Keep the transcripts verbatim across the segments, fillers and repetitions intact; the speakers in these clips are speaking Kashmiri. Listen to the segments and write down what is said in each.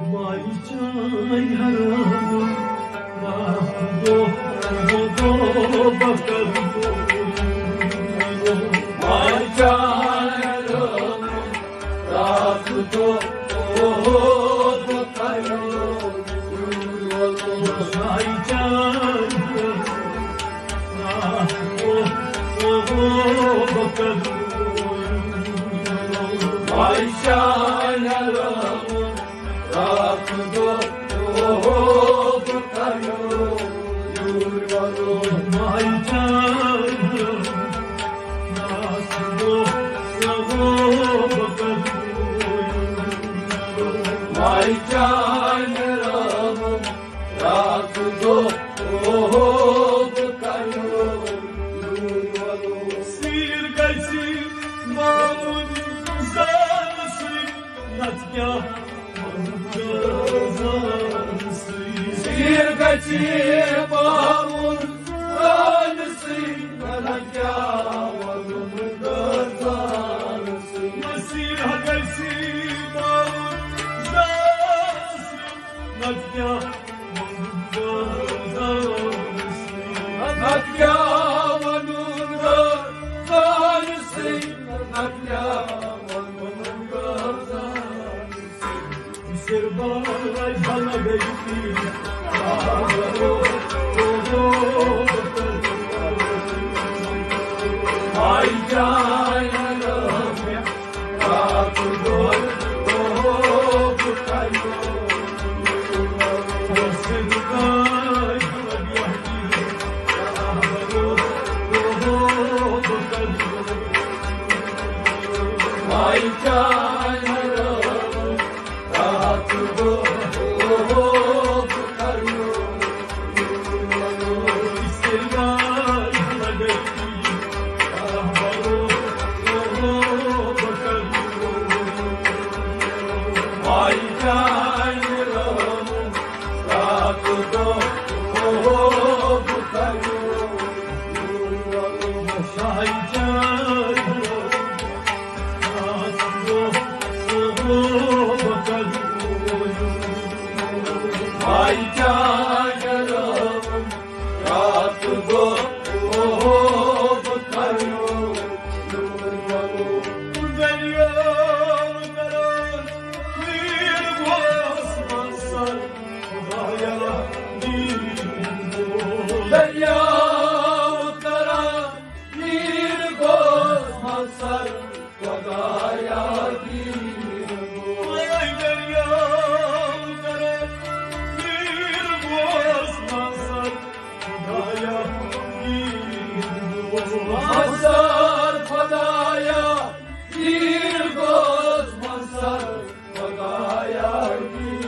ماے چانہِ حرام، راتھ دۄہ، دۄہ، دۄہ، دۄہ، بہٕ کرٕ۔ ماے چانہِ حرام، راتھ دۄہ، دۄہ، دۄہ، بہٕ کرٕ۔ ماے چانہِ حرام، راتھ دۄہ، دۄہ، دۄہ، بہٕ کرٕ۔ ماے چانہِ حرام، راتھ دۄہ، اوہو، بہٕ کرٕ یوٗر وَلُن۔ ماے چانہِ، راتھ دۄہ، اوہو، بہٕ کرٕ یوٗر وَلُن۔ ماے چانہِ، راتھ دۄہ، اوہو، بہٕ کرٕ یوٗر وَلُن۔ سیٖر گژھِ مامُن زانَس نتہٕ کیٛاہ وَنُن گرزانسٕے؟ سیٖر گژھِ باوُن زانسٕے، نتہٕ کیٛاہ وَنُن گرزانسٕے؟ نصیٖر گژھِ باوُن زانسٕے، نتہٕ کیٛاہ وَنُن گرزانسٕے؟ نتہٕ کیٛاہ وَنُن گرزانسٕے؟ نتہٕ کیٛاہ وَنُن گرزانسٕے؟ دٔریاو کران میٖر گوٚو مۄخصر، خۄدایا میٖر گوٚو۔ اے دٔریاو کران میٖر گوٚو مۄخصر، خۄدایا میٖر گوٚو مۄخصر، خۄدایا میٖر گوٚو مۄخصر، خۄدایا میٖر۔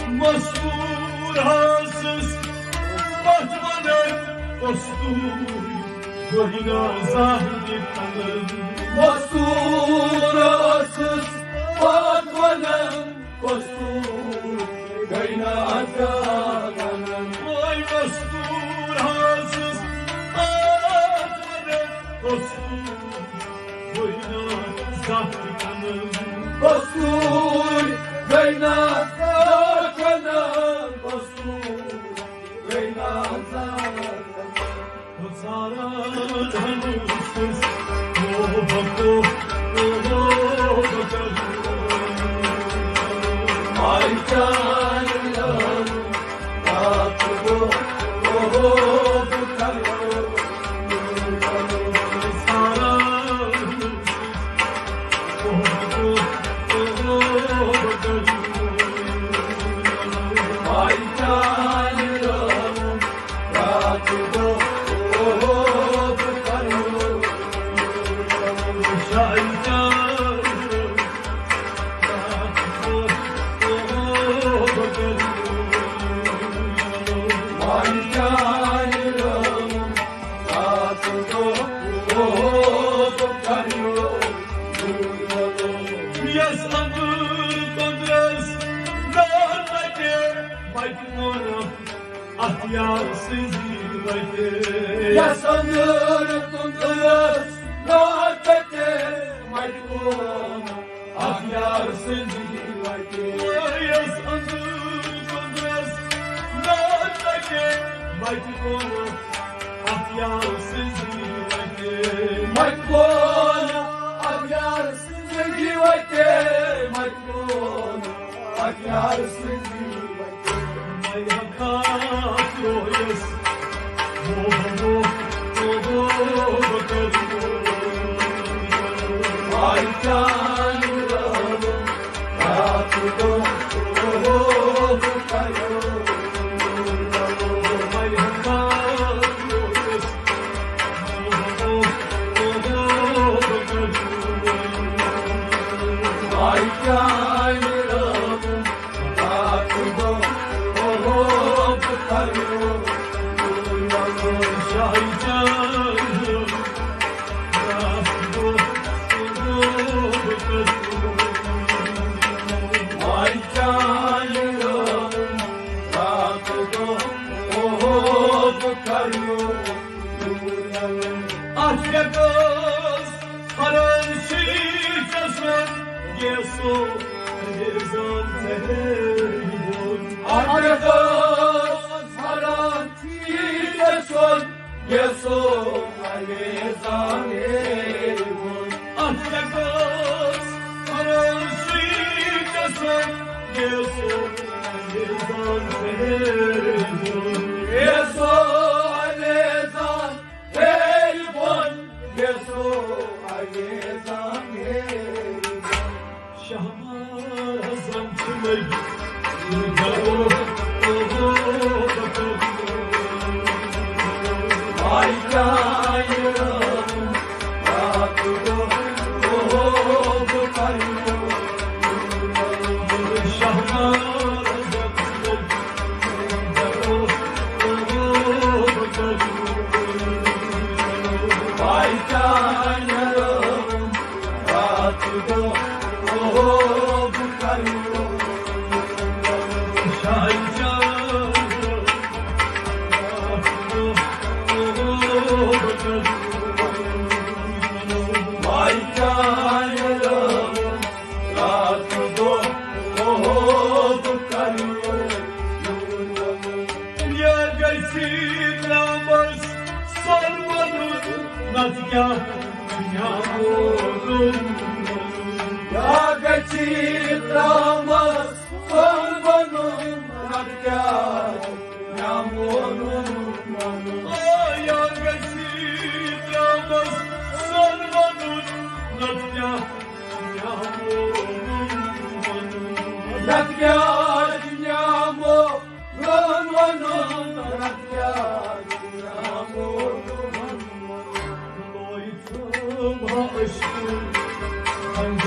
مستور ہاسس پتھ ونن کستور گوہنا زاہد کنن۔ مستور ہاسس پتھ ونن کستور گوہنا زاہد کنن۔ اوے مستور ہاسس پتھ ونن کستور کستور گٔے نازا کنان، کستور گٔے نازا کنان۔ سارا دھنوشس او بکو، او بکو۔ مائی جان یس اندر تندرس دار تتہِ مجموعہ اتھ یار سٕنٛزِ وتہِ۔ یس اندر تندرس دار تتہِ مجموعہ اتھ یار سٕنٛزِ وتہِ۔ یس اندر تندرس دار تتہِ مجموعہ اتھ یار سٕنٛزِ وتہِ۔ مجموعہ اتھ یار سٕنٛزِ وتہِ۔ مجموعہ اتھ یار سٕنٛزِ وتہِ۔ اَتھ کیٛاہ گوٚژھ فرٲنسی ژےٚ سُنٛد گیسو انگریزان ژےٚ ہیٚرِ بۄن؟ اَتھ کیٛاہ گوٚژھ فرٲنسی ژےٚ سُنٛد گیسو انگریزان ہیٚرِ بۄن؟ اَتھ کیٛاہ گوٚژھ فرٲنسی ژےٚ سُنٛد گیسو انگریزان ژےٚ ہیٚرِ بۄن؟ گیسو انگریزان ہیٚرِ بۄن، گیسو انگریزان ہیٚرِ بۄن۔ شہباز حسن چھُ لٔگِتھ۔ آے چانہِ راتھ دۄہ، اوہو، بہٕ کرٕ شہباز حسن چھُ لٔگِتھ۔ راتھ دۄہ، اوہو، بہٕ کرٕ یور۔ یا گژھِ ترٛامَس سۄن بَنُن، نَتہٕ کیٛاہ دُنیا مولوٗم۔ یا گژھِ ترٛامَس سۄن بَنُن، نَتہٕ کیٛاہ دُنیا مولوٗم۔ آ، یا گژھِ ترٛامَس سۄن بَنُن، نَتہٕ کیٛاہ نتہٕ کیٛاہ دُنیا مولوٗم وَنُن، نتہٕ کیٛاہ دُنیا مولوٗم وَنُن۔ لوے تھٲوہا عشقہٕ